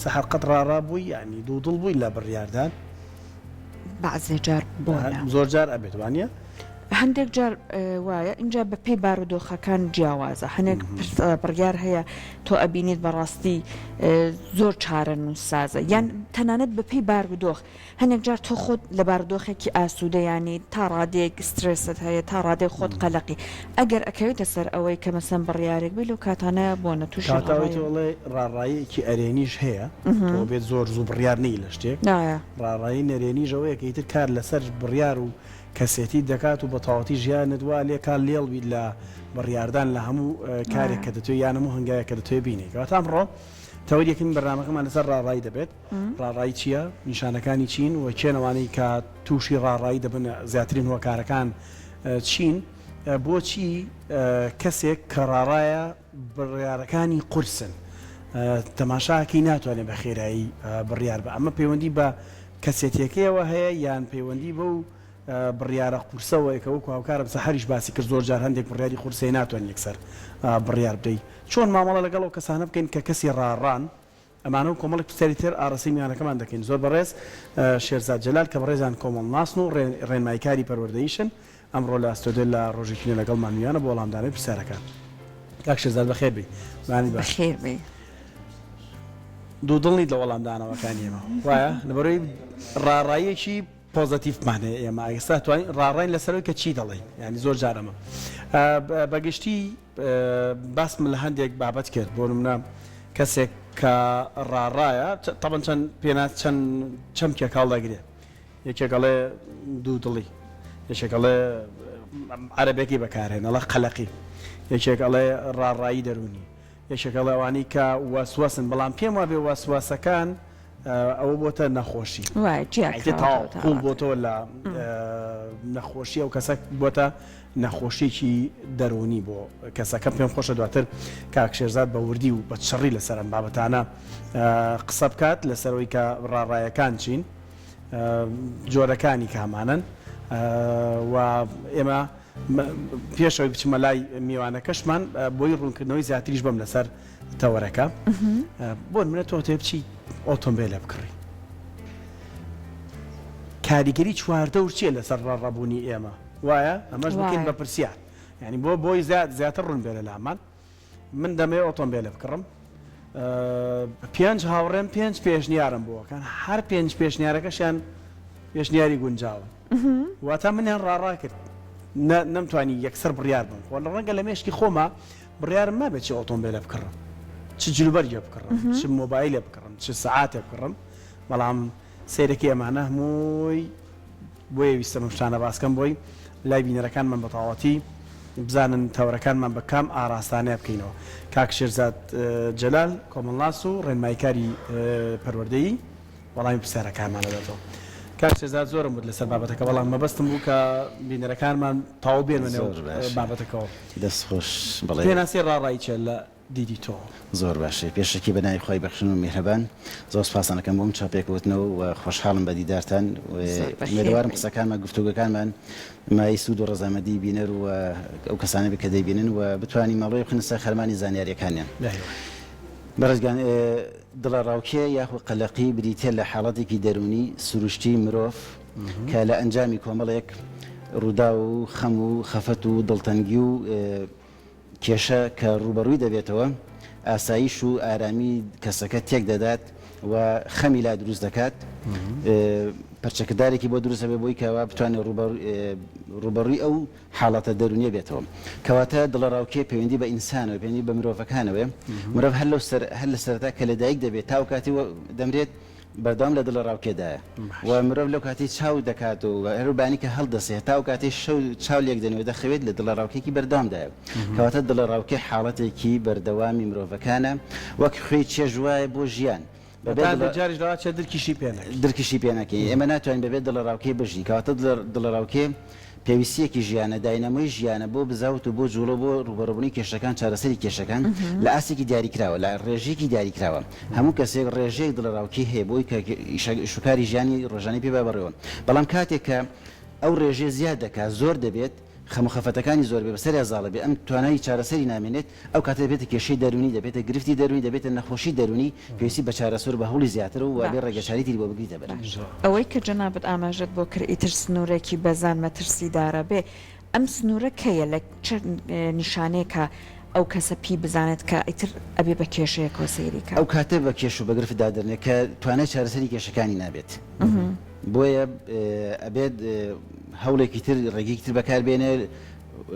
سەحەر قەت ڕاڕا بووی یانی دوودڵ بووی لە بڕیاردان؟ بەعزێ جار بۆ نا. زۆر جار ئەبێت وانیە؟ هەندێک جار وایە ئینجا بە پێی بارودۆخەکان جیاوازە هەنێک بڕیار هەیە تۆ ئەبینیت بەڕاستی زۆر چارەنووسسازە یان تەنانەت بە پێی بارودۆخ هەنێک جار تۆ خۆت لە بارودۆخێکی ئاسوودە یانی تا ڕادەیەک سترێست هەیە تا ڕادەیەک خۆت قەلەقی ئەگەر ئەکەویتە سەر ئەوەی کە مەسەن بڕیارێک بی لەو کاتانەیا بۆنە تووشی کەواتە ئەوەی ڕاڕایی تۆ ئەڵێی ڕاڕاییەکی ئەرێنیش هەیە تۆ بێت زۆر زوو بڕیار نەی لە شتێک ڕاڕایی نەرێنیش ئەوەیە کە ئیتر کار لەسەر بڕیار و کەسێتیت دەکات و بە تەواوەتی ژیانت وا لێکا لێڵ بیت لە بڕیاردان لە هەموو کارێک کە دەتەوێت یان هەموو هەنگاوێک کە دەتەوێت بینێی کەواتە ئەمڕۆ تەوەری یەکەمی بەرنامەکەمان لەسەر ڕاڕایی دەبێت. ڕاڕایی چییە؟ نیشانەکانی چین و کێن ئەوانەی کە تووشی ڕاڕایی دەبن؟ زیاترین هۆکارەکان چین؟ بۆچی کەسێک کە ڕاڕایە بڕیارەکانی قورسن؟ تەماشاکەی ناتوانێت بە خێرایی بڕیار بە ئەمە پەیوەندی بە کەسێتیەکەیەوە هەیە یان پەیوەندی بەو بڕیارە قورسەوەیە کە وەکو هاوکارم سەحەریش باسی کرد زۆر جار هەندێک بڕیاری قورس هەیە ناتوانین یەکسەر بڕیار بدەی چۆن مامەڵە لەگەڵ ئەو کەسانە بکەین کە کەسی ڕاڕان ئەمانە و کۆمەڵێک پرسیاری تر ئاڕاستەی میوانەکەمان دەکەین. زۆر بەڕێز شێرزاد جەلال کە بەڕێزیان کۆمەڵناسن و ڕێنماییکاری پەروەردەییشن، ئەمڕۆ لە ستۆدیۆ لە ڕۆژێکی نوێ لەگەڵمان میوانە بۆ وەڵامدانەوەی پرسیارەکان. کاک شێرزاد بەخێر بێی. بەیانیت باش. بەخێر بێی. دوودڵ نیت لە وەڵامدانەوەکانی ئێمە، وایە؟ لەبەرئەوەی ڕاڕاییەکی پۆزەتیڤمان هەیە ئێمە ئێستا توانین ڕاڕاین لەسەر ئەوەی کە چی دەڵێین، یانی زۆر جار ئەمە بە گشتی باسم لە هەندێک بابەت کرد بۆ نمونە کەسێک کە ڕاڕایە تەبەن چەند پێناس چەند چەمکێک هەڵدەگرێ یەکێک ئەڵێ دوو دڵی یەکێک ئەڵێ عەرەبێکی بەکارهێن ئەڵێ قەلەقی یەکێک ئەڵێ ڕاڕایی دەروونی یەکێک ئەڵێ ئەوانەی کە وەسوەسن بەڵام پێم وابێ وەسوەسەکان ئەوە بۆتە نەخۆشی وایە جیا ئیتر تەواو کراوەتەوە تا قوڵ ڕادەیەک. بۆتەوە لە نەخۆشی ئەو کەسە بۆتە نەخۆشیەکی دەروونی بۆ کەسەکە پێم خۆشە دواتر کاک شێرزاد بە وردی و بە چڕی لەسەر ئەم بابەتانە قسە بکات لەسەر ئەوەی کە ڕاڕایەکان چین جۆرەکانی کامانەن و ئێمە پێشەوەی بچمە لای میوانەکەشمان بۆی ڕوونکردنەوەی زیاتریش بم لەسەر تەوەرەکە بۆ نمونە تۆ تێ بچی ئۆتۆمبیلە بکڕی کاریگەری چواردەور چییە لەسەر ڕەڕەبوونی ئێمە وایە ئەمەش بکەین بە پرسیار یعنی بۆ بۆی زیاد زیاتر ڕوون بێ لە لامان من دەمەوێت ئۆتۆمبیلە بکڕم پێنج هاوڕێم پێنج پێشنیارم بۆکەن هەر پێنج پێشنیارەکەشیان پێشنیاری گونجاون واتا منیان ڕاڕا کرد نەمتوانی یەکسەر بڕیار بم خۆ لە ڕەنگە لە مێشکی خۆما بڕیارم مابێت چ ئۆتۆمبیلە بکڕم چ جلوبەرگێ بکڕم چ مۆبایلێ بکڕم چ سەعاتێ بکڕم بەڵام سەیرەکەی ئەمانە هەمووی بۆیە ویستم ئەم شتانە باس کەم بۆی لای بینەرەکانمان بە تەواوەتی بزانن تەوەرەکانمان بە کام ئاراستانەیا بکەینەوە. کاک شێرزاد جەلال کۆمەڵناس و ڕێنماییکاری پەروەردەیی وەڵامی پرسیارەکانمان ئەداتەوە. کاک شێرزاد زۆرم وت لەسەر بابەتەکە بەڵام مەبەستم بوو کە بینەرەکانمان تەواو بێنمە نێو زۆر باشە بابەتەکەوە. دەست خۆش بەڵێ. پێناسەی ڕاڕایی چیە لە دیدی تۆ؟ زۆر باشە پێشەکی بە ناوی خوای بەخشن و میهرەبان زۆر سوپاستان ئەکەم بۆ ئەم چاوپێکەوتنەوە و خۆشحاڵم بە دیدارتان و زۆر بەخێر ئومێدەوارم بێی. قسەکانمان گفتوگۆکانمان مایەی سوود و ڕەزامەندی بینەر و ئەو کەسانە بێت کە دەیبینن و بتوانین مەڵۆی بخەینە سەر خەرمانی زانیارییەکانیان. بەهیوای. بەڕێزگان دڵەڕاوکێ یاخود قەلەقی بریتیە لە حاڵەتێکی دەروونی سروشتی مرۆڤ کە لە ئەنجامی کۆمەڵێک ڕووداو و خەم و خەفەت و دڵتەنگی و کێشە کە ڕووبەڕووی دەبێتەوە، ئاسایش و ئارامی کەسەکە تێکدەدات و خەمی لا دروست دەکات، پەرچەکردارێکی بۆ دروست دەبێت بۆی کەوا بتوانێت ڕووبەڕووی ئەو حاڵەتە دەروونیە بێتەوە. کەواتە دڵەڕاوکێ پەیوەندی بە ئینسانەوە، پەیوەندی بە مرۆڤەکانەوەیە، مرۆڤ هەر لەو سەر هەر لە سەرەتا کە لەدایک دەبێت تا ئەو کاتەی دەمرێت بەردەوام لە دڵەڕاوکێدایە و مرۆڤ لەو کاتەی چاو دەکات و هەر بەیانی کە هەڵدەسێ هەتا ئەو کاتەی شەو چاو لێک دەنێ و دەخەوێت لە دڵەڕاوکێکی بەردەوامدایە. کەواتە دڵەڕاوکێ حاڵەتێکی بەردەوامی مرۆڤەکانە وەک خوێی چێژ وایە بۆ ژیان. بەبێ هەتا هەندێک دڵە. جاریش لەوە ئەچێ درکیشی پێ نەکەی. درکیشی پێ نەکەی. ئێمە ناتوانین بەبێ دڵەڕاوکێ بژین. کەواتە دڵەڕاوکێ پێویستییەکی ژیانە، داینامۆی ژیانە بۆ بزاوت و بۆ جوڵە و بۆ ڕووبەڕووبوونەوەی کێشەکان، چارەسەری کێشەکان لە ئاستێکی دیاریکراوە، لە ڕێژەیەکی دیاریکراوە. هەموو کەسێک ڕێژەیەک دڵەڕاوکێی هەیە بۆی کە ئیش و کاری ژیانی ڕۆژانەی پێ با بەڕێوە. بەڵام کاتێک کە ئەو ڕێژەیە زیاد دەکات، زۆر دەبێت، خەم و خەفەتەکانی زۆر بێ، بەسەریا زاڵ بێ، ئەم توانای چارەسەری نامێنێت، ئەو کاتە دەبێتە کێشەی دەروونی، دەبێتە گرفتی دەروونی، دەبێتە نەخۆشی دەروونی، پێویستی بە چارەسەر و بە هەوڵی زیاترە و ئەبێ باش. ڕێگەچارەی تری بۆ بگریتە بەر. باشە ئەوەی کە جەنابت ئاماژەت بۆ کرد ئیتر سنوورێکی بەزان مەترسیدارە بێ، ئەم سنوورە کەیە؟ لە چ نیشانەیەکە ئەو کەسە پی بزانێت کە ئیتر ئەبێ بە کێشەیەکەوە سەیری کا؟ ئەو کاتە بە کێش و بە گرفت دادەنرێت کە توانای چارەسەری کێشەکانی نابێت. بۆیە ئەبێت هەوڵێکی تر، ڕێگەیەکی تر بەکار بێنێ،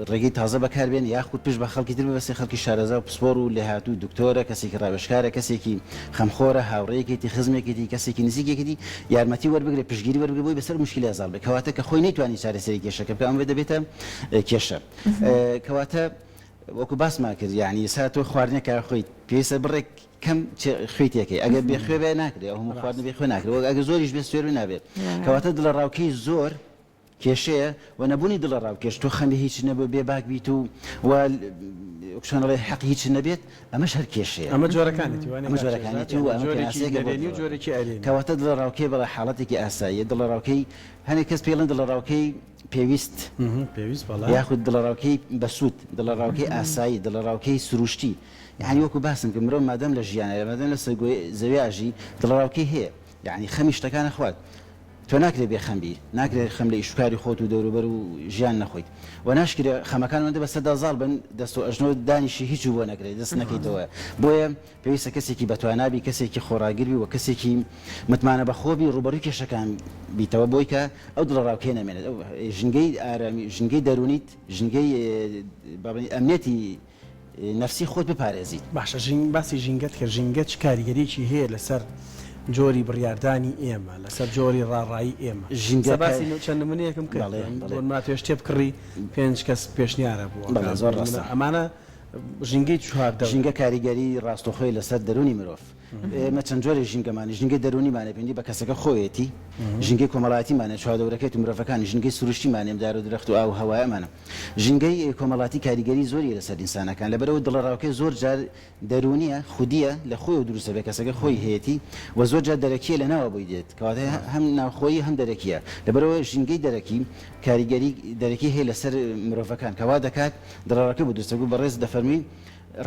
ڕێگەی تازە بەکار بێنێ یاخود پشت بە خەڵکی تر ببەستێ، خەڵکی شارەزا و پسپۆڕ و لێهاتوو، دکتۆرە، کەسێکی ڕاوێژکارە، کەسێکی خەمخۆرە، هاوڕێیەکێتی، خزمێکێتی، کەسێکی نزیکێکێتی، یارمەتی وەربگرێ، پشتگیری وەربگرێ بۆی بەسەر موشکیلە زاڵ بێ. کەواتە کە خۆی نەیتوانی چارەسەری کێشەکە بکا، ئەمە دەبێتە کێشە. کەواتە وەکو باسمان کرد یانی ئێستا تۆ خواردنێک ئەخۆیت پێویستە بڕێک کەم خوێی تێکەی ئەگەر بێ خوێ بێ ناکرێ ئەو هەموو خواردنە بێ خوێ ناکرێ وەک ئەگەر زۆریش بێ سوێر بێ نابێت کەواتە دڵەڕاوکێی زۆر کێشەیە و نەبوونی دڵەڕاوکێش تۆ خەمی هیچ نەبێ بێ باک بیت و و چۆن ئەڵێ حەقی هیچ نەبێت ئەمەش هەر کێشەیە ئەمە جۆرەکانێتی وانە ئەمە جۆرەکانێتی و ئەمە جۆرێکی پێناسەیەکە بۆ نەرێنی و جۆرێکی ئەرێنی کەواتە دڵەڕاوکێ بەڵێ حاڵەتێکی ئاساییە دڵەڕاوکێی هەنێک کەس پێی ئەڵێن دڵەڕاوکێی پێویست پێویست بەڵێ یاخود دڵەڕاوکێی بەسوود دڵەڕاوکێی ئاسایی دڵەڕاوکێی سروشتی یەعنی وەکو باسم کرد مرۆڤ مادەم لە ژیانایە مادەم لەسەر گۆی زەوی ئەژی دڵەڕاوکێی هەیە یەعنی خەمی شتەکان ئەخوات تۆ ناکرێ بێ خەم بی ناکرێ خەم لە ئیشوکاری خۆت و دەوروبەر و ژیان نەخۆیت و ناشکرێ خەمەکان ئەوەندە بەسەردا زاڵ بن دەست و ئەژنۆ دانیشی هیچ و بۆ نەکرێ دەست نەکەیتەوە بۆیە پێویستە کەسێکی بەتوانا بی کەسێکی خۆڕاگر بی و کەسێکی متمانە بەخۆ بی ڕووبەڕووی کێشەکان بیتەوە بۆی کە ئەو دڵەڕاوکێ نەمێنێت ئەو ژینگەی ئارامی ژینگەی دەروونیت ژینگەی با بڵێین ئەمنیەتی نەفسی خۆت بپارێزیت. باشە ژین باسی ژینگەت کرد ژینگە چ کاریگەریەکی هەیە لەسەر جۆری بڕیاردانی ئێمە لەسەر جۆری ڕاڕایی ئێمە ژینگە ئێستا باسی چەند نمونەیەکم کرد بەڵێ بەڵێ بۆ نمونە تۆ شتێ بکڕی پێنج کەس پێشنیارە بۆ بەڵێ ئەکا زۆر بۆ نمونە ڕاستە. ئەمانە ژینگەی چواردەورە. ژینگە کاریگەری ڕاستەوخۆی لەسەر دەروونی مرۆڤ. ئێمە چەند جۆرێک ژینگەمان هەیە، ژینگەی دەروونیمان هەیە پەیوەندی بە کەسەکە خۆیەتی، ژینگەی کۆمەڵایەتیمان هەیە چواردەورەکەیت و مرۆڤەکانی، ژینگەی سروشتیمان هەیە دار و درەخت و ئاو و هەوای ئەمانە. ژینگەی کۆمەڵاتی کاریگەری زۆری هەیە لەسەر ئینسانەکان، لەبەرئەوە دڵەڕاوکێ زۆر جار دەروونییە، خودییە، لە خۆیەوە دروست دەبێت، کەسەکە خۆی هەیەتی و زۆر جار دەرەکییە لە ناوە بۆی دێت، کەواتە هەم ناوخۆیی هەم دەرەکییە، لەبەرئەوە ژینگەی دەرەکی کاریگەری دەرەکی هەیە لەسەر مرۆڤەکان کە وا دەکات دڵەڕاوکێ بۆ دروست دەبێت، بەڕێز دەفەرمووی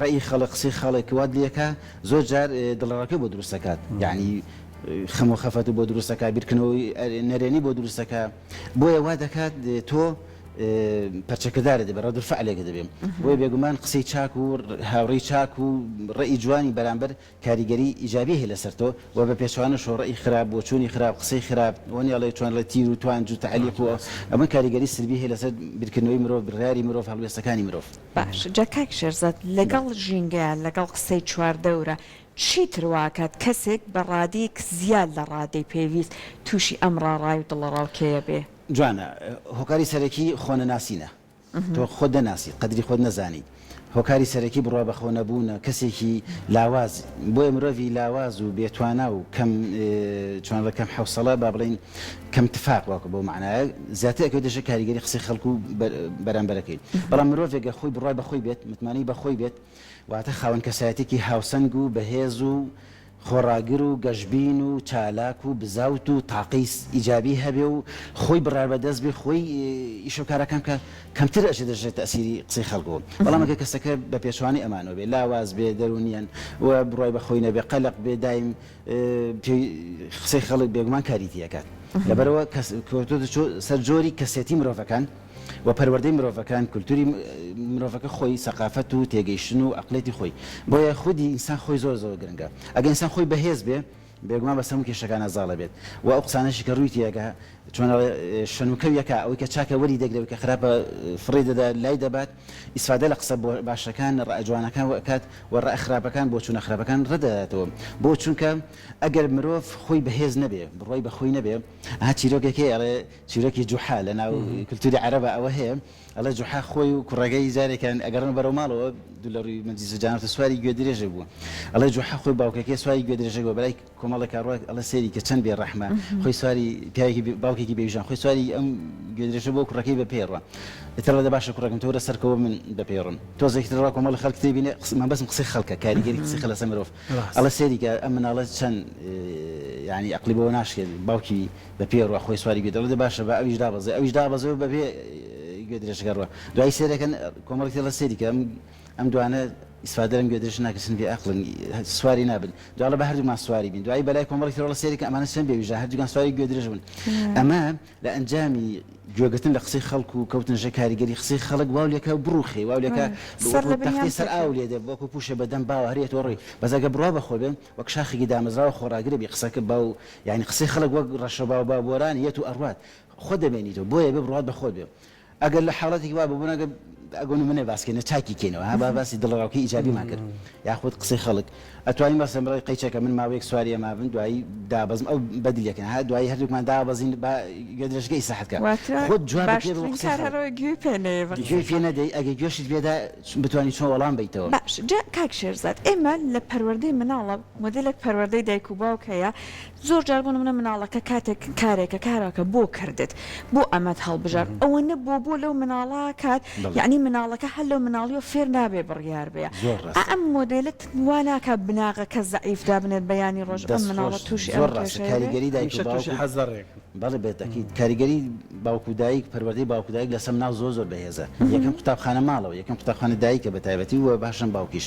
ڕەئی خەڵک، قسەی خەڵک وات لێکا زۆر جار دڵەڕاوکێ بۆ دروست دەکات، یەعنی خەم و خەفەت بۆ دروست دەکات، بیرکردنەوەی نەرێنی بۆ دروست دەکات، بۆیە وا دەکات تۆ پەرچەکردارت دەبێت، ڕەد فعلێکت دەبێت، بۆیە بێگومان قسەی چاک و هاوڕێی چاک و ڕەئی جوانی بەرامبەر کاریگەری ئیجابی هەیە لەسەر تۆ و بە پێچەوانەشەوە ڕەئی خراپ، بۆچوونی خراپ، قسەی خراپ، وەنیە ئەڵێ چۆن ئەڵێ تیر و توانج و تەعلیق و ئەمە کاریگەری سلبی هەیە لەسەر بیرکردنەوەی مرۆڤ، بڕیاری مرۆڤ، هەڵوێستەکانی مرۆڤ. باشە جا کاک شێرزاد لەگەڵ ژینگەیا لەگەڵ قسەی چواردەورا چیتر واکات کەسێک بە ڕادەیەک زیاد لە ڕادەی پێویست تووشی ئەم ڕاڕای و دڵەڕاوکێیە بێ؟ جوانە، هۆکاری سەرەکی خۆنەناسینە، تۆ خۆت نەناسی، قەدری خۆت نەزانی، هۆکاری سەرەکی بڕوا بەخۆ نەبوونە، کەسێکی لاواز، بۆیە مرۆڤی لاواز و بێ توانا و کەم چۆن ئەڵێ کەم حەوسەڵە با بڵێین کەم تفاق واکە بەو مەعنایە زیاتر ئەکەوێتە ژێر کاریگەری قسەی خەڵک و بەرامبەرەکەی، بەڵام مرۆڤێک گەر خۆی بڕوای بەخۆی بێت، متمانەی بەخۆی بێت، واتە خاوەن کەسایەتیەکی هاوسەنگ و بەهێز و خۆڕاگر و گەشبین و چالاک و بزاوت و تاقەی ئیجابی هەبێ و خۆی بڕیار بەدەست بێ خۆی ئیش و کارەکان بکا کەمتر ئەچێتە ژێر تەئسیری قسەی خەڵکەوە بەڵام ئەگەر کەسەکە بە پێچەوانەی ئەمانەوە بێ لاواز بێ دەروونیەن و بڕوای بە خۆی نەبێ قەلەق بێ دایم پێی قسەی خەڵک بێگومان کاری تی ئەکات لەبەرئەوە کەس کەوتۆتە سەر جۆری کەسێتی مرۆڤەکان و پەروەردەی مرۆڤەکان، کولتوری مرۆڤەکە خۆی، سەقافەت و تێگەیشتن و ئەقڵیەتی خۆی. بۆیە خودی ئینسان خۆی زۆر زۆر گرنگە. ئەگەر ئینسان خۆی بەهێز بێ، بێگومان بەسەر هەموو کێشەکانا زاڵ ئەبێت و ئەو قسانەشی کە ڕووی تێئەگا، چۆن ئەڵێ شەنوکەویەکە، ئەوەی کە چاکە وەری دەگرێ، ئەوەی کە خراپە فڕێی دەدا، لای دەبات، ئیسفادە لە قسە باشەکان، ڕەئە جوانەکان ئەکات و ڕەئە خراپەکان، بۆچوونە خراپەکان ڕەت دەداتەوە. بۆ؟ چونکە ئەگەر مرۆڤ خۆی بەهێز نەبێ، بڕوای بە خۆی نەبێ، ئەها چیرۆکێک هەیە ئەڵێ، چیرۆکی جوحا لە ناو کلتوری عەرەبا ئەوە هەیە ئەڵێ جوحا خۆی و کوڕەکەی جارێکیان ئەگەڕێن بەرەو ماڵەوە دوو لە ڕووی مەجلیس و جانەوە سواری گوێدرێژێک بووە ئەڵێ جوحا خۆی باوکەکەی سواری گوێدرێژێک بووە بەلای کۆمەڵێک ڕوا ئەڵێ سەیری کە چەند بێ ڕەحمە خۆی سواری پیاوێکی باوکێکی بێ ویژدان خۆی سواری ئەم گوێدرێژە بووە کوڕەکەی بە پێ ڕوا ئیتر ئەڵێ دە باشە کوڕەکەم تۆ وەرە سەرکەوە من بە پێ ڕۆم تۆزێکی تر ڕوا کۆمەڵی خەڵک تێ بینێ مەبەستم قسەی خەڵکە کاریگەری قسەی خەڵک لەسەر مرۆڤ ئەڵێ سەیری کە ئەم مناڵە چەند یانی ئەقڵی بەوە ناشکێت باوکی بە پێ ڕوا خۆی سواری گوێ دەڵێ دە باشە با ئەویش دابەزێ ئەویش دابەزێ و بە پێ. گوێدرێژەکە ڕوا. دوایی سەیرەکەن کۆمەڵێک تێڵە سەیری کە ئەم ئەم دوانە ئیسفادە لەم گوێدرێژە ناکەن چەند بێ ئەقڵن سواری نابن. دوای ئەڵێ با هەردووکمان سواری بین. دوایی بەلای کۆمەڵێک ترەوە سەیری کە ئەمانە چەند بێ ویژدان هەردووکیان سواری گوێدرێژ بوون. ئەمە لە ئەنجامی گوێگرتن لە قسەی خەڵک و کەوتنە ژێر کاریگەری قسەی خەڵک واو لێکا بڕوخێ واو لێکا سەر وەکو لە بنیان تەختەی سەر پێکە. ئاو لێدێ وەکو پوشێ بە دەم باوە هەر یەتەوە ڕۆی بەس ئەگەر بڕوا بە خۆ بێ وەک شاخێکی دامەزراوە خۆڕاگرە بی قسەکە باو یانی قسەی خەڵک وەک ڕەشەبا و با بۆران یەت و ئەڕوات خۆت دەمێنیتەوە بۆیە بێ بڕوات بە خۆت بێ ئەگەر لە حاڵەتێکی وا ببوون ئەگەر ئەگۆ نمونەی باس کەین چاکی کەینەوە ها با باسی دڵەڕاوکێی ئیجابیمان کرد یاخود قسەی خەڵک ئەتوانین مەسەلەن بڵێ قەیچەکە من ماوەیەک سواری ئەما بم دوایی دابەزم ئەو بەدلیەکەن ها دوایی هەردووکمان دابەزین با گوێدرێژەکە ئیسراحەت کە واتە خۆت جوابت پێ بە باشترین قسەی کار خەڵک هەر ئەوەیە گوێی پێ نەیەی بە گوێی قسەی پێ نەدەی ئەگەر گوێشت پێدا بتوانی چۆن وەڵام بەیتەوە. باش جا کاک شێرزاد ئێمە لە پەروەردەی مناڵە مۆدێلێک پەروەردەی دایک و باوک هەیە زۆر جار بۆ نمونە مناڵەکە کاتێک کارێکە کارەکە بۆ کردت بۆ ئەمەت هەڵبژارد ئەوەنە بۆ بۆ لەو مناڵە کات یەعنی مناڵەکە هەر لەو مناڵیەوە فێر نابێ بڕیار بێ زۆر ئا ڕاستە. ئەم مۆدێلەت وا ناکا بناغەکە زەعیف دابنێت بەیانی ڕۆژ ئەم دەست مناڵە خۆش توشی ئەم زۆر ڕاستە کێشەیە بێ؟ کاریگەری دایک و هەمیشە باوک توشی و حەزەڕێکن. بەڵێ بێتەکید کاریگەری باوک و دایک پەروەردەی باوک و دایک لەسەر مناڵ زۆر زۆر بەهێزە یەکەم قوتابخانە ماڵەوە یەکەم قوتابخانە دایکە بە تایبەتی و باشم باوکیش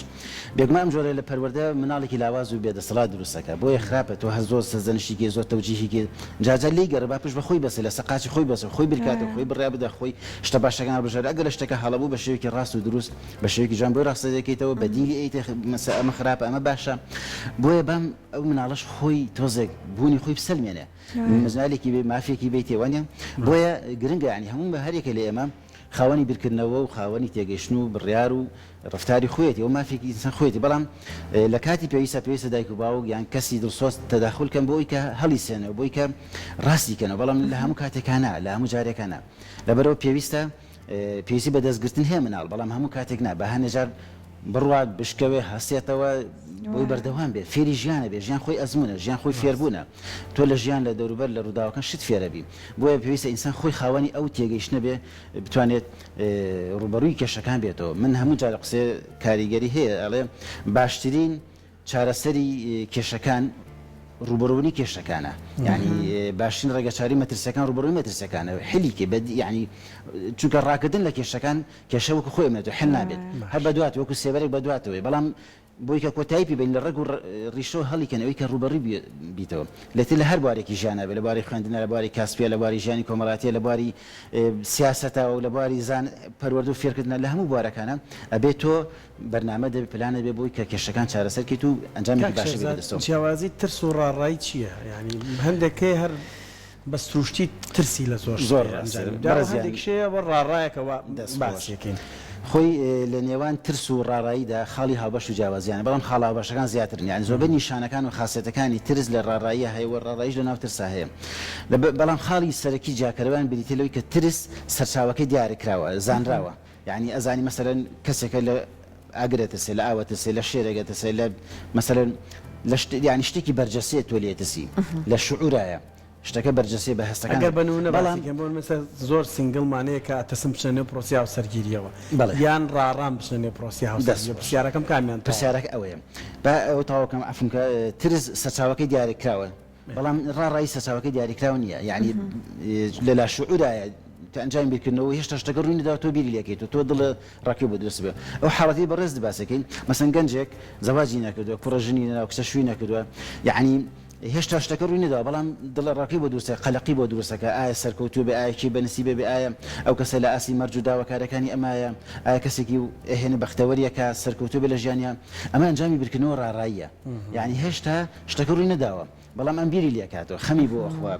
بێگومان ئەم جۆرە لە پەروەردە مناڵێکی لاواز و بێ دەسەڵات دروست ئەکا بۆیە خراپە تۆ هەر زۆر سەرزەنشتی کەی زۆر تەوجیهی کەی جار جار لێی گەڕێ با پشت بە خۆی بەستێ لەسەر قاچی خۆی بەستێ خۆی بیرکاتەوە خۆی بڕیار بدا خۆی شتە باشەکان هەڵبژێرێ ئەگەر لە شتەکە هەڵە بوو بە شێوەیەکی ڕاست و دروست بە شێوەیەکی جوان بۆی ڕاستە دەکەیتەوە بەدیلی ئەیتێ مەسە ئەمە خراپە ئەمە باشە بۆیە بام ئەو مناڵەش خۆی تۆزێک بوونی خۆی بسەلمێنێ مەجالێکی بێ مافێکی بێتێ وانە بۆیە گرنگە ینی هەموو هەرێکە لە ئێمە خاوەنی بیرکردنەوە و خاوەنی تێگەیشتن و بڕیار و ڕەفتاری خۆیەتی ئەو مافێکی ئینسان خۆیەتی بەڵام لە کاتی پێویستە پێویستە دایک و باوک یان کەسی دڵسۆز تەداخول کەن بۆ ئەوی کە هەڵیسێنەوە بۆی کە ڕاستی کەنەوە بەڵام لە هەموو کاتێکا نا لە هەموو جارێکا نا لەبەرئەوە پێویستە پێویستی بە دەستگرتن هەیە مناڵ بەڵام هەموو کاتێک نا بە هەنێ جار بڕوات بشکەوێ هەستێتەوە بۆی بەردەوام بێ فێری ژیانە بێ ژیان خۆی ئەزمونە ژیان خۆی فێربوونە تۆ لە ژیان لە دەوروبەر لە ڕووداوەکان شت فێرەبی بۆیە پێویستە ئینسان خۆی خاوەنی ئەو تێگەیشتنە بێ بتوانێت ڕووبەڕووی کێشەکان بێتەوە من هەموو جار قسەیە کاریگەری هەیە ئەڵێ باشترین چارەسەری کێشەکان ڕووبەڕووبوونی کێشەکانە یعنی باشترین ڕێگەچاری مەترسیەکان ڕووبەڕووی مەترسیەکانە حلی کێ بە یعنی چونکە ڕاکردن لە کێشەکان کێشە وەکو خۆی ئەمێنێتەوە حل نابێت هەر بەدوات وەکو سێبەرێک بەدواتەوەی بەڵام بۆی کە کۆتایی پێ بێنی لە ڕەگ و ڕیشەوە هەڵی کەن ئەوەی کە ڕووبەڕووی بیتەوە لە تر لە هەر بوارێکی ژیانا بێ لە بواری خوێندنا لە بواری کاسپیە لە بواری ژیانی کۆمەڵاتیە لە بواری سیاسەتا و لە بواری زان پەروەردە و فێرکردنا لە هەموو بوارەکانا ئەبێ تۆ بەرنامە دەبێ پلانت بێ بۆی کە کێشەکان چارەسەر کەیت و ئەنجامێکی کاک باشت بێ شێرزاد بەدەستەوە. جیاوازی ترس و ڕاڕایی چییە؟ یانی هەندێک هەیە هەر بە سروشتی ترسی لە زۆر شت زۆر هەیە ڕاستە ئەنجامی بدات و بەڕێزیان هەندێکیش هەیە وە ڕاڕایەکە وا دەست خۆش. باسی ئەکەین. خۆی لە نێوان ترس و ڕاڕاییدا خاڵی هاوبەش و جیاوازیان هەیە، بەڵام خاڵە هاوبەشەکان زیاترن، یانی زۆربەی نیشانەکان و خاسیەتەکانی ترس لە ڕاڕاییا هەیە و ڕاڕاییش لە ناو ترسا هەیە. بەڵام خاڵی سەرەکی جیاکەرەوەیان بریتیە لەوەی کە ترس سەرچاوەکەی دیارکراوە، زانراوە، یانی ئەزانی مەسەلەن کەسێکە لە ئاگر ئەترسێ، لە ئاو ئەترسێ، لە شێرێک ئەترسێ، لە مەسەلەن لە شت یانی شتێکی بەرجەستەیە تۆ لێی ئەترسی، لە شعورایە. شتەکە بەرجەستەیە بە هەستەکان ئەگەر بە نمونە بەڵام. باسی کەین بۆ نمونە زۆر single مان هەیە کە ئەترسن بچنە نێو پرۆسەی هاوسەرگیریەوە بەڵێ. یان ڕاڕان بچنە نێو پرۆسەی دەست هاوسەرگیریەوە خۆش. پرسیارەکەم کامیان تەواوە؟ پرسیارەکە ئەوەیە با ئەوە تەواو کەم عەفوم کە ترس سەرچاوەکەی دیاریکراوە بەڵام ڕاڕایی سەرچاوەکەی دیاریکراو نییە یانی لە لاشعورایە کە ئەنجامی بیرکردنەوە هێشتا شتەکە ڕووی نەداوە تۆ بیری لێکەیتەوە تۆ دڵە ڕاکێ بۆ دروست بێ ئەو حاڵەتەی بەڕێزت باسەکەی مەسەن گەنجێک زەواجی نەکردووە کوڕە ژنی نەناوە کچە شووی نەکردووە یەعنی هێشتا شتەکە ڕووی نەداوە بەڵام دڵەڕاوکێی بۆ دروستە قەلەقی بۆ دروستەکە ئایا سەرکەوتوو بێ ئایا کێی بە نسیبە بێ ئایا ئەو کەسە لە ئاستی مەرج و داواکاریەکانی ئەمایە ئایا کەسێکی ئەهێنێ بەختەوەریەکە سەرکەوتوو بێ لە ژیانیا ئەمە ئەنجامی بیرکردنەوە ڕاڕاییە یانی هێشتا شتەکە ڕووی نەداوە بەڵام ئەم بیری لێکاتەوە خەمی بۆ ئەخوا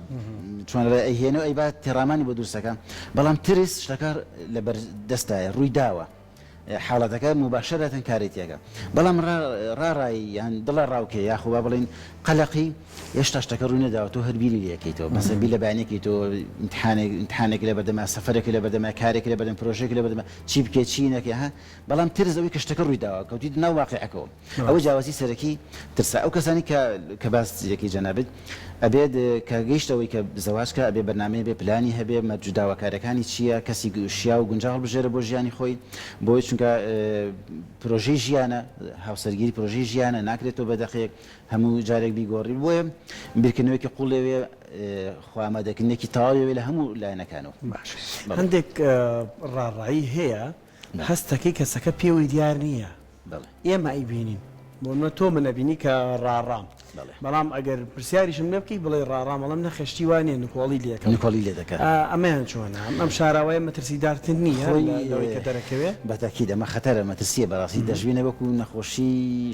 چۆن ئەڵێ ئەیهێنێ و ئەیبات تێڕامانی بۆ دروستەکە بەڵام ترس شتەکە لەبەر دەستایە ڕووی داوە حاڵەتەکە موباشەرەتەن کاری تێکە بەڵام ڕاڕایی یان دڵە ڕاوکێ یاخۆ با بڵێین قەلەقی هێشتا شتەکە ڕووی نەداوە تۆ هەر بیری لێکەیتەوە مەسەن بیر لە بەیانیەکەی تۆ ئیمتحانێک ئیمتحانێک لە بەردەما سەفەرێک لە بەردەما کارێک لە بەردەم پرۆژەیەک لە بەردەما چی بکەیت چی نەکەی ها بەڵام ترس ئەوەی کە شتەکە ڕووی داوە کەوتیت ناو واقیعەکەوە ئەوە جیاوازی سەرەکی ترسە ئەو کەسانی کە کە باس یەکەی جەنابت ئەبێت کە گەیشتە ئەوەی کە زەواج کا ئەبێ بەرنامەی هەبێ پلانی هەبێ مەرج و داواکاریەکانی چیە کەسی شیاو و گونجاو هەڵبژێرە بۆ ژیانی خۆی بۆی چونکە پرۆژەی ژیانە هاوسەرگیری پرۆژەی ژیانە ناکرێت تۆ بە دەقێک هەموو جارێک بیگۆڕی بۆیە بیرکردنەوەیەکی قوڵ لەوێ. خۆئامادەکردنێکی تەواوی ئەوێ لە هەموو لایەنەکانەوە. باش هەندێک ڕاڕایی هەیە هەستەکەی کەسەکە پێوەی دیار نییە ئێمە ئەیبینین بۆ نمونە تۆ من ئەبینی کە ڕاڕام بەڵام ئەگەر پرسیاریشم لێ بکەی بڵێی ڕاڕام ئەڵێم نەخێر شتی وا نییە نکۆڵی لێ ئەکەم نکۆڵی لێ دەکا. ئەمەیان چۆنە ئەم شاراوەیە مەترسیدارتر نییە لەوەی کە دەرەکەوێ؟ بە تەئکید ئەمە خەتەرە مەترسییە بەڕاستی دەشبینە وەکو نەخۆشی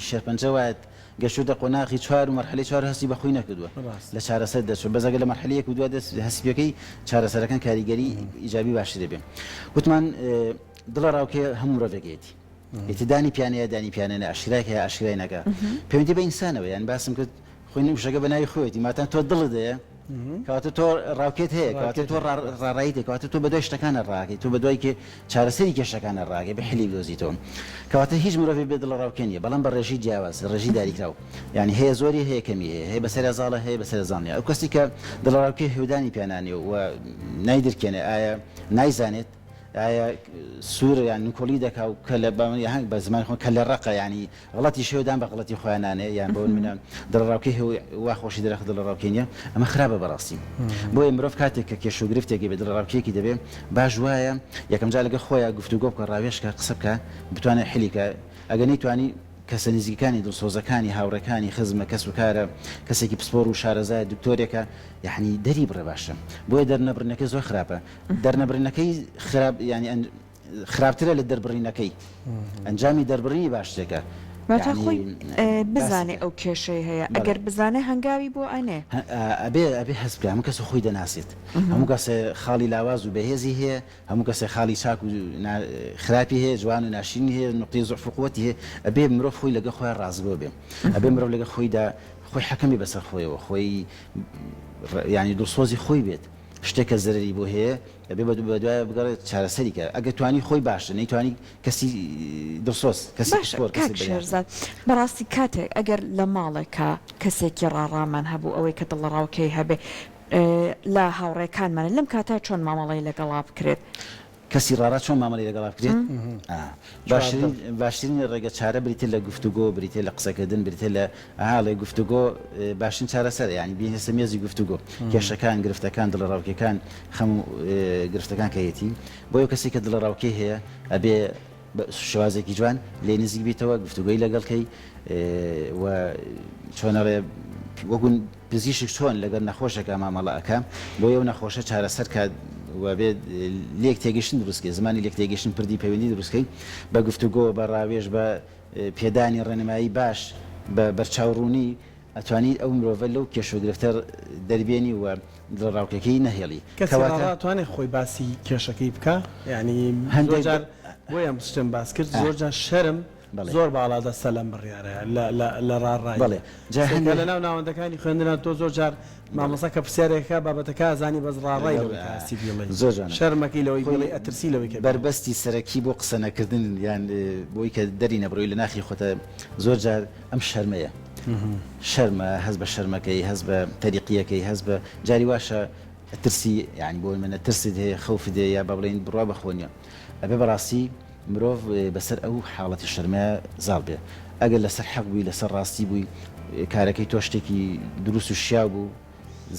شێرپەنجە وایە گەشتۆتە قۆناغی چوار و مەرحەلەی چوار هەستی بە خۆی نەکردووە لە چارەسەر دەرچووە بەس ئەگەر لە مەرحەلەی یەک و دو دەست هەستی پێکەی چارەسەرەکان کاریگەری ئیجابی باشتر دەبێ وتمان دڵەڕاوکێ هەموو مرۆڤێک هەیەتی ئیتر دانی پیانەیە دانی پیانە نە ئاشکرای کە یا ئاشکرای نەکا پەیوەندی بە ئینسانەوە یان باسم کرد خۆی وشەکە بە ناوی خۆیەتی ماتان تۆ دڵت هەیە کەواتە تۆ ڕاوکێت هەیە کەواتە تۆ ڕاڕایت هەیە کەواتە تۆ بەدوای شتەکانە ڕاکەی تۆ بەدوای کێ چارەسەری کێشەکانە ڕاکەی بە حلی بدۆزیتەوە کەواتە هیچ مرۆڤێ بێ دڵە ڕاوکێ نییە بەڵام بە ڕێژەی جیاواز ڕێژەی داریکراو یعنی هەیە زۆری هەیە کەمی هەیە هەیە بەسەریا زاڵە هەیە بەسەریا زاڵ نییە ئەو کەسی کە دڵە ڕاوکێ هێودانی پیانانێ و نایدرکێنێ ئایا نایزانێت ئایا سوورە یان نکۆڵی دەکا و کە لە بە زمانی خۆ کە لە ڕەقە یانی غڵەتیش هەیە و دان بە غڵەتی خۆیان نانێ یان بۆ نمونە دڵەڕاوکێ هەیە و وا خۆشی دەرەخت دڵەڕاوکێ نییە ئەمە خراپە بەڕاستی بۆیە مرۆڤ کاتێک کە کێشە و گرفتێکی بێ دڵەڕاوکێکی دەبێ باش وایە یەکەم جار لەگەڵ خۆیا گفتوگۆ بکە ڕاوێژ کە قسە بکە بتوانێ حلی کە ئەگەر نەیتوانی کەسە نزیکەکانی دڵسۆزەکانی هاوڕێکانی خزمە کەس و کارە کەسێکی پسپۆڕ و شارەزایە دکتۆرێکە یەعنی دەری بڕێ باشە بۆیە دەرنەبڕینەکەی زۆر خراپە دەرنەبڕینەکەی خراپ یانی خراپترە لە دەربڕینەکەی ئەنجامی دەربڕینی باشترێکە واتا خۆی بزانێ ئەو کێشەی هەیە ئەگەر بزانێ هەنگاوی بۆ ئەنێ. ئەبێ ئەبێ هەست بکا هەموو کەس خۆی دەناسێت هەموو کەسێ خاڵی لاواز و بەهێزی هەیە هەموو کەسێ خاڵی چاک و خراپی هەیە جوان و ناشرینی هەیە نوقتەی زوعف و قوەتی هەیە ئەبێ مرۆڤ خۆی لەگەڵ خۆیان ڕاستگۆ بێ ئەبێ مرۆڤ لەگەڵ خۆیدا خۆی حەکەم بێ بەسەر خۆیەوە خۆی یانی دڵسۆزی خۆی بێت شتێک کە زەرەری بۆ هەیە ئەبێ بە بەدوایە بگەڕێت چارەسەری کە ئەگەر توانی خۆی باشە نەیتوانی کەسی دڵسۆز کەسی باشە پسپۆر کاک کەسی بەلیاتوو. شێرزاد بەڕاستی کاتێک ئەگەر لە ماڵێکا کەسێکی ڕاڕامان هەبوو ئەوەی کە دڵەڕاوکێی هەبێ لە هاوڕێکانمانە لەم کاتە چۆن مامەڵەی لەگەڵا بکرێت؟ کەسی ڕاڕا چۆن مامەڵەی لەگەڵا بکرێت؟ باشترین باشترین ڕێگە چارە بریتیە لە گفتوگۆ، بریتیە لە قسەکردن، بریتیە لە ئەها ئەڵێ گفتوگۆ باشترین چارەسەرە یانی بێنە سەر مێزی گفتوگۆ کێشەکان، گرفتەکان، دڵەڕاوکێکان، خەم و گرفتەکان کە هەیەتی بۆیە ئەو کەسەی کە دڵەڕاوکێی هەیە ئەبێ بە شێوازێکی جوان لێی نزیک بیتەوە گفتوگۆی لەگەڵ کەی و چۆن ئەڵێ وەکو پزیشک چۆن لەگەڵ نەخۆشێکا مامەڵە ئەکا بۆی ئەو نەخۆشە چارەسەر کات و بێ لێک تێگەشتن دروست کەی زمانی لێک تێگەشتن پردی پەیوەندی دروست کەی بە گفتوگۆ بە ڕاوێژ بە پێدانی ڕێنمایی باش بە بەرچاو ڕوونی ئەتوانی ئەو مرۆڤە لەو کێشە و گرفتە دەربێنی و دڵەڕاوکێکەی نەهێڵی کەسی کەواتە. ڕاڕا ئەتوانێ خۆی باسی کێشەکەی بکا یانی زۆر هەندێک جار بۆیە ئەم شتەم باس کرد زۆر جار شەرم بەڵێ. زۆر باڵا دەستە لەم بڕیارە لە لە لە ڕاڕایی بەڵێ جا سەیرکە هەندێ لە ناو ناوەندەکانی خوێندنا تۆ زۆر جار بەڵێ. مامۆستا کە پرسیارێک ئەکا بابەتەکە ئەزانی بەس ڕاڕای لەگەڵ لەوەی کە هەستی بیڵێی زۆر جوانە شەرمەکەی لەوەی خۆی بیڵێی ئەترسی لەوەی کە بیڵێی. بەربەستی سەرەکی بۆ قسە نەکردن یان بۆی کە دەری نەبڕی لە ناخی خۆتە زۆر جار ئەم شەرمەیە شەرمە هەست بە شەرمەکەی هەست بە تەریقیەکەی هەست بە جاری واشە ئەترسی یانی بۆ نمونە ترست هەیە خەوفت هەیە یا با بڵێین بڕوا بە خۆ نیە ئەبێ بەڕاستی مرۆڤ بەسەر ئەو حاڵەتی شەرمەیا زاڵ بێ ئەگەر لەسەر حەق بووی لەسەر ڕاستی بووی کارەکەی تۆ شتێکی دروست و شیاو بوو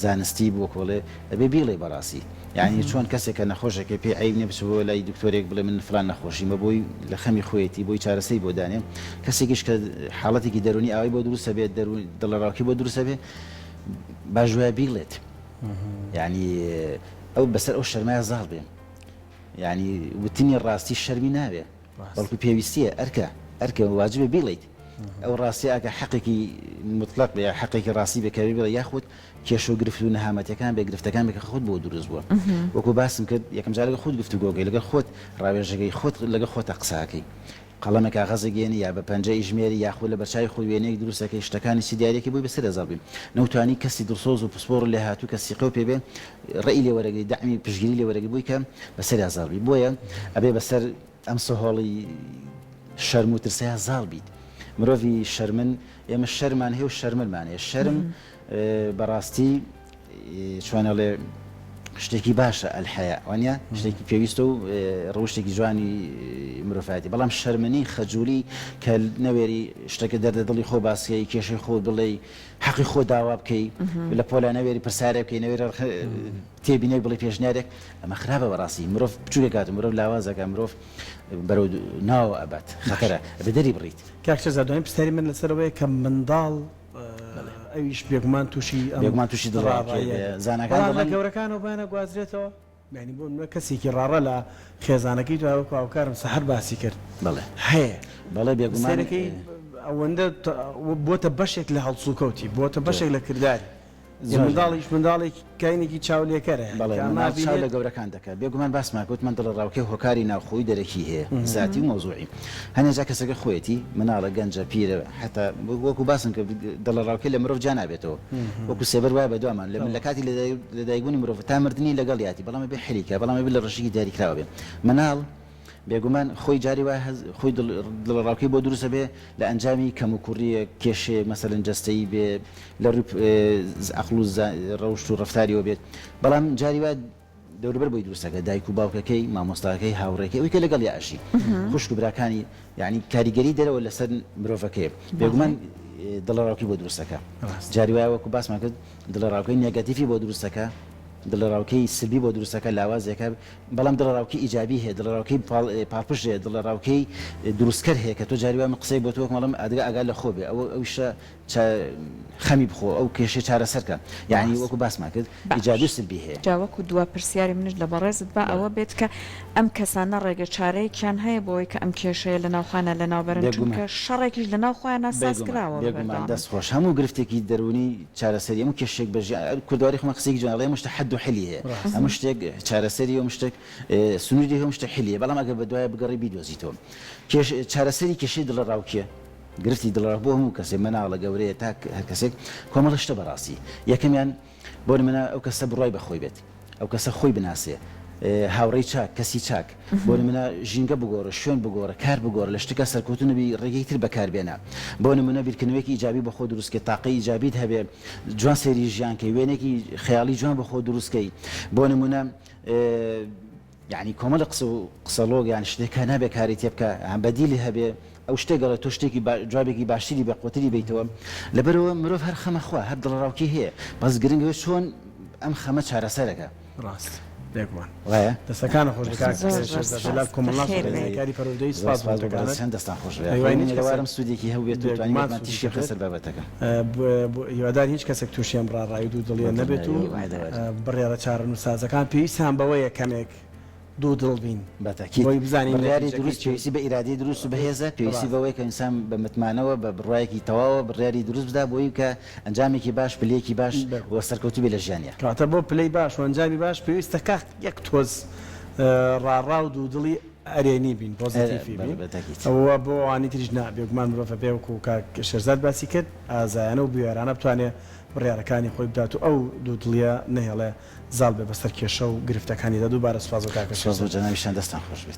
زانستی بوو وەکۆڵێ ئەبێ بیڵێی بەڕاستی یانی چۆن کەسێک کە نەخۆشێکە پێی عەیب نیە بچێ بۆ لای دکتۆرێک بڵێ من فلان نەخۆشیمە بۆی لە خەمی خۆیەتی بۆی چارەسەری بۆ دانێ کەسێکیش کە حاڵەتێکی دەروونی ئاوای بۆ دروست ئەبێ دەروون دڵەڕاوکێ بۆ دروست ئەبێ باش وایە بیڵێت یانی ئەو بەسەر ئەو شەرمایە زاڵ بێ یانی وتنی ڕاستی شەرمی ناوێ بەڵکو پێویستیە ئەرکە ئەرکە واجبە بیڵێیت ئەو ڕاستیە ئەگەر حەقێکی موتڵەق بێ یا حەقێکی ڕاستی بێ کە بێ یاخود کێشە و گرفت و نەهامەتیەکان بێ گرفتەکان بێ کە خۆت بۆ دروست بووە وەکو باسم کرد یەکەم جار لەگەڵ خۆت گفتوگۆکەی لەگەڵ خۆت ڕاوێژەکەی خۆت لەگەڵ خۆتا قسەکەی قەڵەمێک کاغەزێک یێنی یا بە پەنجە ئیژمێری یاخود لە بەرچاوی خۆت وێنەیەک دروست ئەکەی شتەکانی چ دیاریەکی بۆی بەسەریا زاڵ بی نەوتوانی کەسی دڵسۆز و پسپۆڕ و لێهاتوو کە سیقەو پێ بێ ڕێی لێ وەرەگری دەعمی پشتگیری لێ وەرەگری بۆی کە بەسەریا زاڵ بی بۆیە ئەبێ بەسەر ئەم سەهۆڵی شەرم و ترسەیا زاڵ بیت مرۆڤی شەرمن ئێمە شەرمان هەیە و شەرمنمان هەیە شەرم بەڕاستی چۆن ئەڵێ. شتێکی باشە الحیاء وانیە شتێکی پێویستە و ڕەوشتێکی جوانی مرۆڤایەتی بەڵام شەرمنی خەجولی کە نەوێری شتەکە دەردە دڵی خۆ باسکەی کێشەی خۆت بڵێی حەقی خۆ داوا بکەی لە پۆلا نەوێری پرسیارێک بکەی نەوێری تێبینێک بڵێ پێشنیارێک ئەمە خراپە بەڕاستی مرۆڤ بچووکەکات و مرۆڤ لاوازەکە مرۆڤ بەرەو ناوە ئەبات خەتەرە ئەبێ دەری بڕیت. کاک شێرزاد دوایین پرسیاری من لەسەر ئەوەیە کە منداڵ ئەویش بێگومان تووشی ئەم بێگومان تووشی دڵەڕاوکێ ڕاڕاییە بێ. دەبێت. زاناکان بەڵام لە دەڵێن. گەورەکانەوە بۆیان ئەگوازرێتەوە؟ یانی بۆ نمونە کەسێکی ڕاڕا لە خێزانەکەی تۆ وەکو هاوکارم سەحەر باسی کرد بەڵێ. هەیە. بەڵێ بێگومان. سەیرەکەی ئەوەندە بۆتە بەشێک لە هەڵسوکەوتی، بۆتە بەشێک لە کرداری. منداڵیش منداڵێکی کاینێکی چاولێکەرە یانی بەڵێ کە ئەمە منداڵ چاو ئەبینێت. لە گەورەکان دەکات بێگومان باسمان کرد وتمان دڵەڕاوکێ هۆکاری ناوخۆیی دەرەکی هەیە زاتی و مەوزوعی هەنێ جار کەسەکە خۆیەتی مناڵە گەنجە پیرە حەتا وەکو باسم کرد دڵەڕاوکێ لە مرۆڤ جیا نابێتەوە وەکو سێبەر وایە بەدوامان لە لە کاتی لەدایکبوونی مرۆڤ تا مردنی لەگەڵیاتی بەڵام ئەبێ حلی کا بەڵام ئەبێ لە ڕەشێکی دیاریکراوە بێ مناڵ بێگومان خۆی جاری وایە هەست خۆی دڵەڕاوکێی بۆ دروست ئەبێ لە ئەنجامی کەموکوڕییەک، کێشەیەک مەسەلەن جەستەیی بێ، لە ڕووی عەقڵ و ڕەوشت و ڕەفتاریەوە بێت، بەڵام جاری وایە دەوروبەر بۆی دروست ئەکات، دایک و باوکەکەی، مامۆستاکەی، هاوڕێکەی، ئەوەی کە لەگەڵیا ئەژی، خوشک و براکانی، یانی کاریگەری دەرەوە لەسەر مرۆڤەکەیە، بێگومان دڵەڕاوکێی بۆ دروست ئەکا. جاری وایە وەکو باسمان کرد دڵەڕاوکێی نێگەتیفی بۆ دروست ئەکا، دڵەڕاوکێی سلبی بۆ دروست ئەکا، لاوازی ئەکا، بەڵام دڵەڕاوکێی ئیجابی هەیە، دڵەڕاوکێی پاڵپشت هەیە، دڵەڕاوکێی دروستکەر هەیە کە تۆ جاری وایە من قسەیەک بۆ تۆ بکەم ئەڵێم ئادگا ئاگات لە خۆ بێ ئەوە ئەویشە چا خەمی بخۆ ئەو کێشەی چارەسەر کە یانی ڕاست وەکو باسمان کرد ئیجابی باش و سلبی هەیە. جا وەکو دوا پرسیاری منیش لە بەڕێزت با بەڵێ. ئەوە بێت کە ئەم کەسانە ڕێگە چارەیەکیان هەیە بۆ ئەوەی کە ئەم کێشەیە لە ناو خۆیانا لە ناو بەرن بێگومان. چونکە شەڕێکیش لە ناو خۆیانا ساز بێگومان کراوە بە بێگومان بەردەوامی. دەست خۆش هەموو گرفتێکی دەروونی چارەسەری هەموو کێشەیەک بە ژیان کوردەواری خۆمان قسەیەکی جوانە ئەڵێ هەموو شتێک حەد و حلی هەیە ڕاستە. هەموو شتێک چارەسەری هەموو شتێک سنووری هەموو شتێک حلی هەیە بەڵام ئەگەر بەدوایە بگەڕێی بیدۆزیتەوە کێش چارەسەری کێشەی دڵەڕاوکێ گرفتی دڵەڕاوکێ بۆ هەموو کەسێک مناڵە گەورەیە تاک هەر کەسێک کۆمەڵە شتە بەڕاستی یەکەمیان بۆ نمونە ئەو کەسە بڕوای بە خۆی بێت، ئەو کەسە خۆی بناسێ، هاوڕێی چاک، کەسی چاک، بۆ نمونە ژینگە بگۆڕە، شوێن بگۆڕە، کار بگۆڕە، لە شتێکا سەرکەوتوو نەبی ڕێگەی تر بەکار بێنە. بۆ نمونە بیرکردنەوەیەکی ئیجابی بۆ خۆت دروست کەی، تاقەی ئیجابیت هەبێ، جوان سەیری ژیان کەی، وێنەیەکی خەیاڵی جوان بۆ خۆت دروست کەی. بۆ نمونە یانی کۆمەڵێ قسە و قسەڵۆک یان شتێک کە نابێ کاری تێ بکا یان بەدیلی هەبێ ئەو شتێک ئەڵێ تۆ شتێکی با جوابێکی باشتری بێ قوتری بەیتەوە لەبەرئەوە مرۆڤ هەر خەمە خوا هەر دڵەڕاوکێ هەیە بەس گرنگ ئەوەیە چۆن ئەم خەمە چارەسەرەکا. ڕاست بێگومان وایە؟ دەستەکانت خۆش بێ کاک زۆر زۆر شێرزاد سوپاس جەلال کۆمەڵناس و بەخێر بێی. ڕێنماییکاری پەروەردەیی زۆر سوپاس بۆ سوپاس بۆ وتەکانت بەڕێزیان دەستان خۆش بێ هیوای خۆی هیچ کەسێک ئومێدەوارم سوودێکی هەبووبێت و بێگومان توانیبێتمان سوودی تیشکی بخەینە هەبێت سەر بابەتەکە. هیوادارین هیچ کەسێک تووشی ئەم ڕاڕایی و دوودڵییە نەبێت و بەدڵنیاییەوە ئومێدەوارین. بڕیارە چارەنووسسازەکان پێویستیان بەوەیە کەمێک دوودڵ بین بە تەئکید. بۆی بزانین بڕیاری نەتیجەکەی دروست چییە. پێویستی بە ئیرادەی دروست و بەهێزە، پێویستی ڕاستە. بەوەیە کە ئینسان بە متمانەوە، بە بڕوایەکی تەواوە بڕیاری دروست بدا بۆی کە ئەنجامێکی باش، پلەیەکی باش و سەرکەوتوو بێ لە ژیانیا. کەواتە بۆ پلەی باش و ئەنجامی باش پێویستە کە یەک تۆز ڕاڕا و دوودڵی ئەرێنی بین، پۆزیتیفی بین و بۆ ئەوانی تریش نا، بێگومان مرۆڤ ئەبێ وەکو کاک شێرزاد باسی کرد ئازایانە و بوێرانە بتوانێ بڕیارەکانی خۆی بدات و ئەو دوودڵییە نەهێڵێ زاڵ بێ بەسەر کێشە و گرفتەکانیدا، دووبارە سوپاس بۆ کاکە سوپاس بۆ شێرزاد. جەنابیشتان دەستتان خۆش بێت.